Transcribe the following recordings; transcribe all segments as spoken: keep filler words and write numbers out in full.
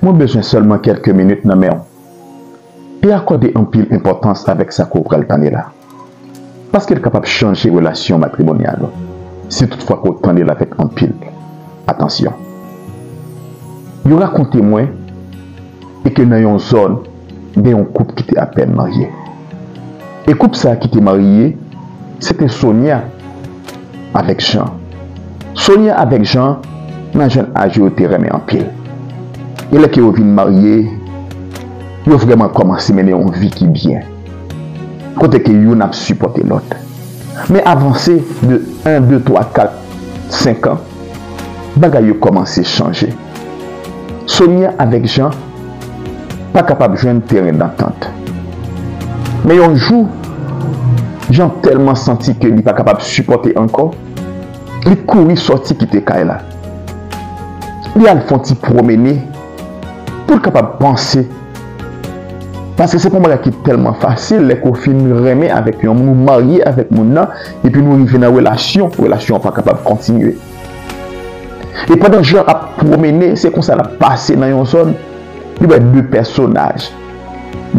Mwen bezwen sèlman kèlke minit nan men w. E akòde anpil enpòtans avèk sa ke w pral tande la. Paske l kapab chanje relasyon matrimonyal ou, si toutfwa ke w tande l avèk anpil atansyon. Yo rakonte mwen e ke nan yon zòn, gen yon koup ki te apèn marye. E koup sa ki te marye, se te Sonia avèk Jean. Sonia avèk Jean, nan jèn aj yo, yo te renmen anpil. E lè ke yo vin marye, yo vrèman kòmanse mennen yon vi ki byen. Kote ke youn ap sipòte lòt. Men avanse de en, de, twa, kat, senk an, bagay yo kòmanse chanje. Sonia avèk Jean pa kapab jwenn teren dantant. Men yon jou, Jean tèlman santi ke li pa kapab sipòte ankò, li kouri sòti kite kay la. Li al fè yon ti pwomene pou l kapab panse. Paske se pa yon bagay ki tèlman fasil lè ke w fin renmen avèk yon moun, ou marye avèk moun nan, epi nou rive nan relasyon, relasyon an pa kapab kontinye. E pandan Jean ap pwomene, se konsa l ap pase nan yon zòn, li wè de pèsonaj.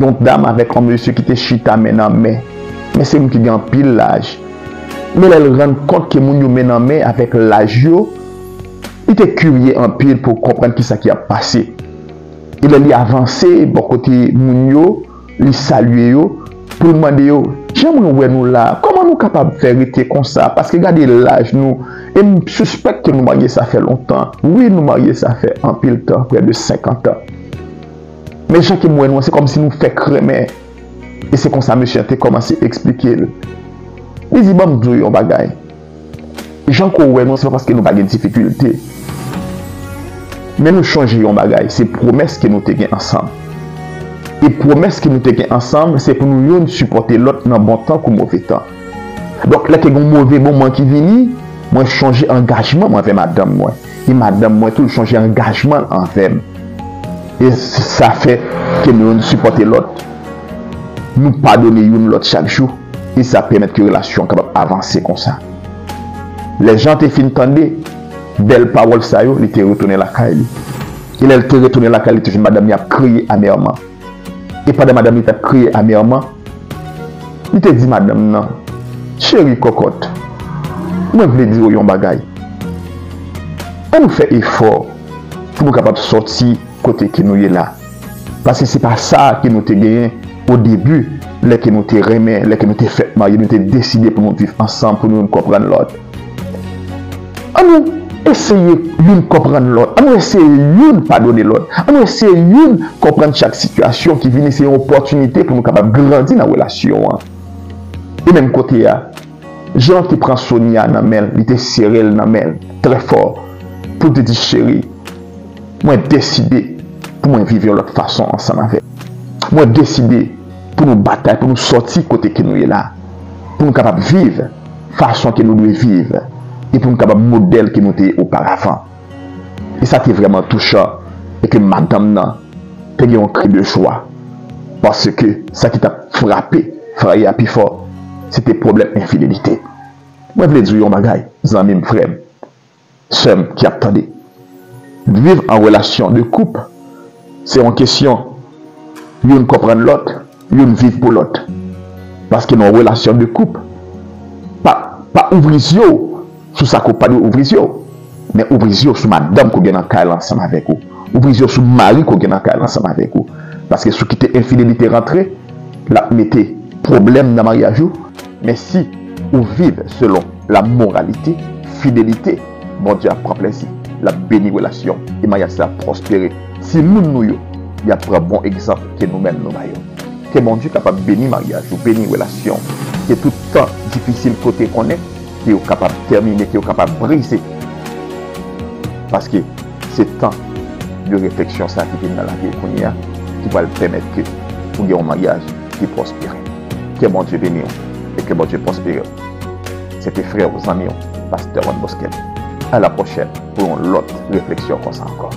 Yon dam avèk yon mesye ki te chita men nan men. Men se moun ki gen anpil laj. Men lè l rann kont ke moun yo men nan men avèk laj yo, li te kirye anpil pou konprann kisa ki ap pase. E lè li avanse bò kote moun yo, li salye yo, pou l mande yo, "Jan mwen wè nou la, kòman nou kapab fè rete konsa? Paske gade laj nou, e m sispèk ke nou marye sa fè lontan. Wi, nou marye sa fè anpil tan, prè de senkant an. Men jan ke m wè nou an, se kòmsi nou fèk renmen." E se konsa mesye an te kòmanse eksplike l. Li di, "Ban m di w yon bagay. Jan ke w wè nou, se pa paske nou pa gen difikilte. Men nou chonje yon bagay, se pwomès ke nou te gen ansanm. E pwomès ke nou te gen ansanm, se pou nou youn sipòte lòt nan bon tan kou move tan. Donk, lè ke gen yon move moman ki vini, mwen chonje angajman mwen avè madanm mwen. E madanm mwen tou, l chonje angajman l anvè m. E sa fè ke nou youn sipòte lòt. Nou padone youn lòt chak jou." E sa pèmèt ke relasyon an kapab avanse konsa. Lè Jean te fin tande bèl pawòl sa yo, li te retounen lakay li. E lè l te retounen lakay li, li te jwenn madanm li ap kriye amèman. E pandan madanm li t ap kriye amèman, li te di madanm nan, "Cheri kòkòt, mwen vle di w yon bagay. An nou fè efò pou nou kapab sòti kote ke nou ye la. Paske se pa sa ke nou te genyen o debi, lè ke nou te renmen, lè ke nou te fèk marye, nou te deside pou nou viv ansanm, pou nou youn konprann lòt. An nou eseye youn konprann lòt. An nou eseye youn padone lòt. An nou eseye youn konprann chak sitiyasyon ki vini, se yon opòtinite pou nou kapab grandi nan relasyon an." E menm kote a, Jean te pran Sonia nan men l, li te sere l nan men l, trè fò, pou l te di, "Cheri, mwen deside pou mwen viv yon lòt fason ansanm avè w. Mwen deside pou nou batay, pou nou sòti kote ke nou ye la, pou nou kapab viv fason ke nou dwe viv, e pou nou kapab modèl ke nou te ye oparavan." E sa te vrèman touchan, e ke madanm nan te gen yon kri de jwa, paske sa ki t ap frape Fraye a pi fò, se te pwoblèm enfidelite. Mwen vle di w yon bagay, zanmi m, frè m, sè m ki ap tande. Viv an relasyon de koup, se yon kesyon youn konprann lòt, youn viv pou lòt. Paske nan yon relasyon de koup, pa, pa ouvri zye w sou sa ke w pa dwe ouvri zye w. Men ouvri zye w sou madanm ke w gen nan kay la ansanm avèk ou. Ouvri zye w sou mari ke w gen nan kay la ansanm avèk ou. Paske si w kite enfidelite rantre, l ap mete pwoblèm nan maryaj ou. Men si ou viv selon lamoralite, fidelite, Bondye ap pran plezi, l ap beni relasyon, e maryaj sa ap pwospere. Timoun nou yo, y ap pran bon egzanp ke nou menm nou ba yo. Ke Bondye kapab beni maryaj ou, beni relasyon, ke tout tan difisil ke w te konnen, ke yo kapab tèmine, ke yo kapab brize. Paske se tan de refleksyon sa ki vin nan lavi w kounye a, ki pral pèmèt ke ou gen yon maryaj ki pwospere. Ke Bondye beni w e ke Bondye pwospere w. Se te frè w, zanmi w, pastè Juan Bosquet. A la pwochèn pou yon lòt refleksyon konsa ankò.